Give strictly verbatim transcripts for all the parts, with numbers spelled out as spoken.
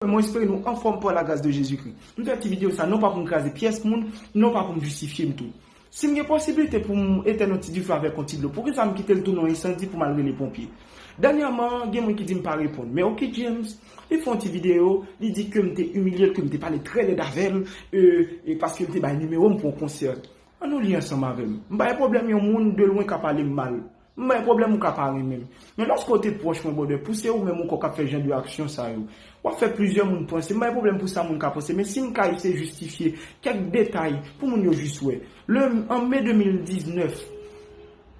Mwen espere nou anfòm pa la gras de Jezikri. M fè ti videyo sa non pa pou m kraze pyès moun, non pa pou m jistifye m tou. Si m gen posiblite pou m etèn yon ti dife avèk yon ti dlo, poukisa m kite l tounen yon ensandi pou m al rele ponpye? Dènyèman, gen moun ki di m pa reponn. Men Oky James, li fè yon ti videyo, li di ke m te imilye l, ke m te pale trè lèd avè l, e, e paske l te bay nimewo m pou yon konsè. Ann nou li ansanm avè m. M pa gen pwoblèm yon moun de lwen ka pale m mal. M pa gen pwoblèm ou ka pa renmen m. Men lòske w te pwòch mwen, brother, pou se ou menm ankò k ap fè jan de aksyon sa yo, w ap fè plizyè moun panse. M pa gen pwoblèm pou sa moun ka panse. Men si m ka eseye jistifye kèk detay pou moun yo jis wè. Le, an me de mil diznèf,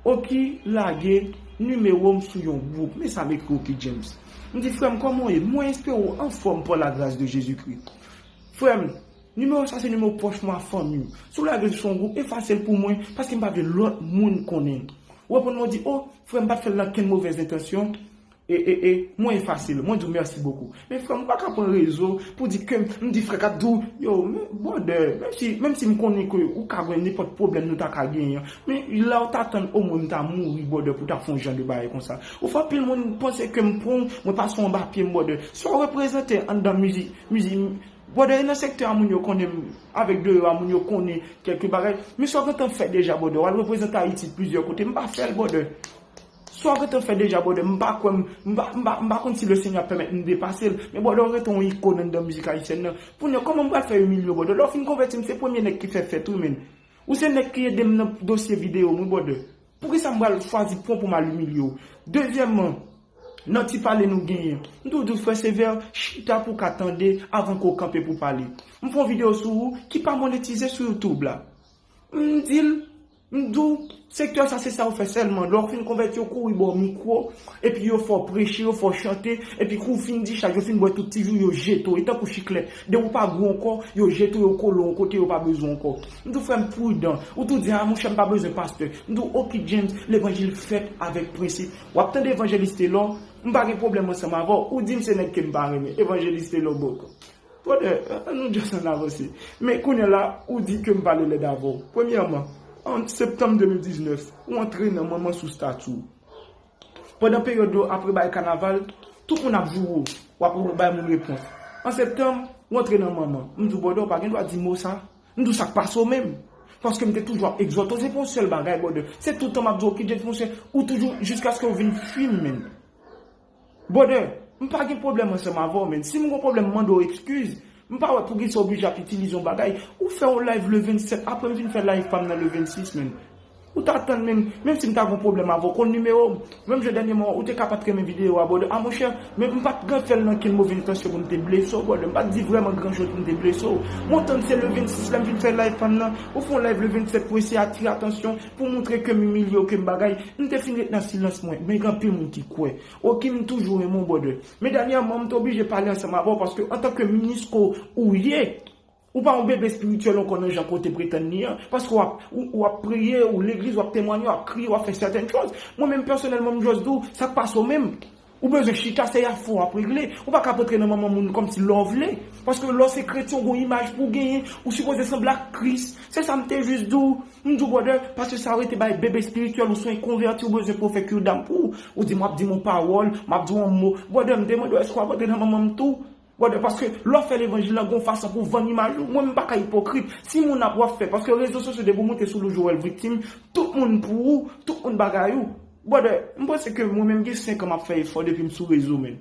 Oky lage nimewo m sou yon gwoup. Men sa m ekri Oky James. M di, "Frè m, kòman w ye? Mwen espere w anfòm pa la gras de Jezikri." Frè m, nimewo sa se nimewo pwòch mwen ak fanmi m. Si w lage l sou yon gwoup, efase l pou mwen, paske m pa vle lòt moun konnen. Ou reponn mwen, ou di, "O, frè m, m pa t fè l nan kenn movèz entansyon." E, e, e, mwen efase l. Mwen di w, "Mèsi bokou." Men frè m, ou pa ka pran rezo pou di ke m, m di frè k ap di w, yo, men, brother, menm si, menm si m konnen ke ou ka gen nenpòt pwoblèm nou ta ka genyen, men la w ta tann omwen m ta mouri, brother, pou w ta fè yon jan de bagay konsa. Ou fè anpil moun panse ke m pran w, mwen pase w anba pye m, brother. Sa w reprezante anndan mizik, mizik, brother, e nan sektè a moun yo konnen m, avèk deyò a moun yo konnen kèlke bagay. Men sa w gentan fè deja, brother, w al reprezante Ayiti plizyè kote, m pa fè l, brother. Sa w gentan fè deja, brother, m pa kwè m, m pa, m pa, m pa konn si Lesenyè ap pèmèt m depase l. Men, brother, w rete yon ikòn anndan mizik ayisyèn nan. Kounye a, kòman m pral fè imilye w, brother? Lè w fin konvèti m, se premye nèg ki fè fèt, wi, men. Ou se nèg ki ede m nan dosye videyo m, wi, brother. Poukisa m pral chwazi pran pou m al imilye w? Dezyèmman, nan ti pale nou genyen, m toujou di w, frè Sevè, chita pou w ka tande avan ke w kanpe pou pale. M fè yon videyo sou ou ki pa monetize sou YouTube la. M di l, m di w, sektè sa se sa yo fè sèlman. Lè w fin konvèti, yo kouri ba w mikwo, epi yo fè w preche, yo fè w chante, epi kou w fin dichaj, yo fin bwè tout ti jou, yo jete w, e tankou chiklèt. Depi w pa gou ankò, yo jete w, yo kole w yon kote, yo pa bezwen w ankò. M di w, frè m, pridan. Ou tou di, "A, monchè, m pa bezwen pastè." M di w, Oky James, levanjil fèt avèk prensip. W ap tande Evanjelis Telò, m pa gen pwoblèm ansanm avè w. Ou di m se nèg ke m pa renmen. Evanjelis Telò bòkò. Brother, ann nou just ann avanse. Men kounye a la, ou di ke m pale lèd avè w. Premyèman, an septanm de mil diznèf, ou antre nan manman sou stati w. Pandan peryòd yo apre bay kanaval, tout moun ap joure w, w ap bay moun repons. An septanm, ou antre nan manman. M di w, brother, ou pa gen dwa di mo sa. M di w sa k pase w menm. Paske m te toujou ap egzòte w, se pou yon sèl bagay, brother. Se tout tan m ap di w, Oky James, monchè, ou toujou, jiskaske w vin fim, menn. Brother, m pa gen pwoblèm ansanm avè w, menn. Si m gon pwoblèm, m mande w ekskiz. M pa wè poukisa w oblije ap itilize yon bagay. Ou fè yon live le vennsèt, apre m vin fè live pa m nan le vennsis, menn. Ou ta tann, menn, menm si m ta gon pwoblèm avè w, konn nimewo m. Menm jan dènyèman, ou te ka pa t renmen videyo a, brother. A, monchè, men m pa t gen fè l nan kenn move entansyon pou m te blese w, brother. M pa t di vrèman gran choz pou m te blese w. Mwen tann se le vennsèt la m vin fè live pa m nan. Ou fè yon live le vennsèt pou eseye atire atansyon, pou montre ke m imilye w, ke m bagay. M te fin ret nan silans mwen, men gen anpil moun ki kwè. Oky, m toujou renmen w, brother. Men dènyèman, m te oblije pale ansanm avè w, paske antanke minis ke w ye, ou pa yon bebe espirityèl ankò nan jan ke w te pretann li an. Paske w ap, ou, w ap priye, ou legliz, w ap temwanye, w ap kriye, w ap fè sètèn choz. Mwen menm, pèsonèlman, m just di w, sa k pase w menm? Ou bezwen chita, se afè w ap regle. Ou pa ka ap antre nan manman moun kòmsi lè w vle. Paske lè w se kretyen, w gon imaj pou w genyen, ou sipoze sanble ak Kris. Se sa m te jis di w. M di w, brother, paske sa yo rete bay bebe espirityèl, ou se yon konvèti, ou bezwen pou yo fè cure d'âme pou ou. Ou di, "M ap di m yon pawòl, m ap di w yon mo." Brother, m te mande w, èske w ap antre nan manman m tou? Brother, paske lè w fè levanjil lan, gon fason pou w vann imaj ou. Mwen, m pa ka ipokrit. Si moun ap w ap fè, paske rezo sosyo, depi w moute sou Lou Joel Victime, tout moun pou ou, tout moun bagay ou. Brother, m panse ke mwen menm gen senk an m ap fè efò depi m sou rezo, menn.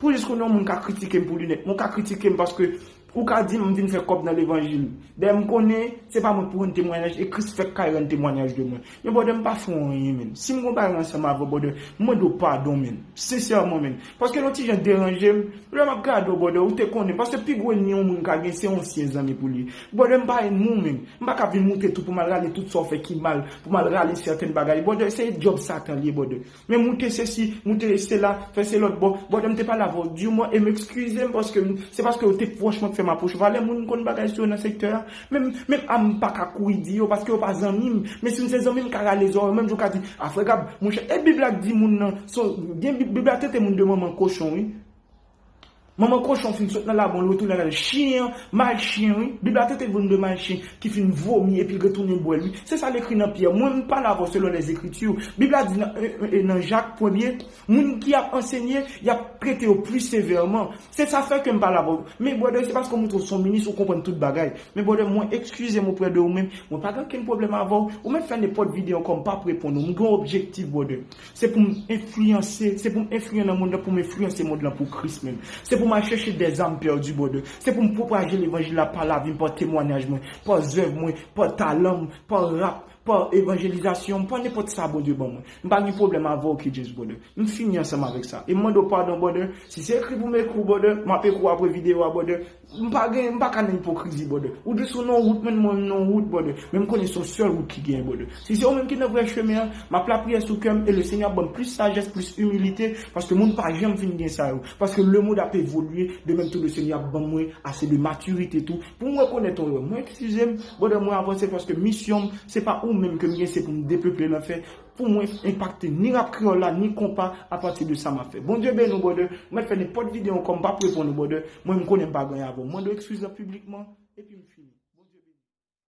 Pou jis konnen yon moun ka kritike m pou linèt, mwen ka kritike m paske ou ka di m vin fè kòb nan levanjil. Dayè m konnen se pa mwen pou rann temwayaj, e Kris fèk kay rann temwayaj de mwen. Men brother, m pa fè w anyen, menn. Si m gon bagay ansanm avè w, brother, m mande w padon, menn. Sensèman, menn. Paske l yon ti jan deranje m. Lè m ap gade w, brother, ou te konnen. Paske pi gwo ènmi yon moun ka gen, se yon ansyen zanmi pou li. Brother, m pa ènmi w, menn. M pa ka vin moute tou pou m al rale tout sa w fè ki mal, pou m al rale sèten bagay. Brother, se djòb Satan li ye, brother. Men moute sesi, moute sela, fè se lòt bò. Brother, m te pale avè w diman e m ekskize m paske m, se paske yo te pwòch mwen k fè m apwoche w. Valè moun m konn bagay sou yo nan sektè a. Menm, menm a m pa ka kouri di yo paske yo pa zanmi m. Men si m se zanmi m, m ka rale zòrèy w, menm jan w ka di, "A, frè Gab, monchè, e Bib la k di moun nan, se, gen Bib, Bib la trete moun de manman kochon, wi." Manman kochon fin sot nan labou, l retounen nan chen an, mal chen, wi. Bib la trete nou de mal chen ki fin vomi epi l retounen bwè l, wi. Se sa l ekri nan Pyè. Mwen, m pale avè w selon Lèzekritir. Bib la di nan, e, e, nan Jak premye, moun ki ap ansenye, y ap trete yo pli sevèman. Se sa fè ke m pale avè w. Men, brother, se paske w montre w se yon minis, ou konprann tout bagay. Men, brother, mwen, eskize m oprè de ou menm. Mwen pa gen okenn pwoblèm avè w. Ou mèt fè nenpòt videyo ankò, m p ap reponn ou. M gen yon objektif, brother. Se pou m enfliyanse, se pou m enfliyan nan mond lan, pou m enfliyanse mond lan pou Kris menm. Se pou m al chèche dèzam pèdi, brother. Se pou m pwopaje levanjil la pa lavi m, pa temwayaj mwen, pa zèv mwen, pa talan m, pa rap, pa evanjelizasyon m, pa nenpòt sa Bondye ban mwen. M pa gen pwoblèm avè w, K J S, brother. M fini ansanm avèk sa. E m mande w padon, brother. Si se ekri pou m ekri w, brother, m ap ekri w apre videyo a, brother. M pa gen, m pa ka nan ipokrizi, brother. Ou jis sou nan wout, mwen, mwen nan wout, brother. Men m konnen se yon sèl wout ki genyen, brother. Si se ou menm ki nan vrè chemen an, m ap lapriyè sou kè m e Lesenyè ap ban m plis sajès, plis imilite, paske moun pa janm fin gen sa yo. Paske lemonn ap evolye, de menm tou Lesenyè ap ban mwen ase de matirite tou, pou m rekonèt yon erè. Mwen eskize m, brother, mwen avanse paske misyon m, se pa ou menm ke m gen, se pou m depeple lanfè, pou mwen enpakte ni rap kreyòl la, ni konpa apati de sa m ap fè. Bondye beni w, brother. Mwen fè nenpòt videyo ankò, m p ap reponn ou, brother. Mwen, m konnen m pa gen anyen avè w. Mande w eskiz lan piblikman, epi m fini.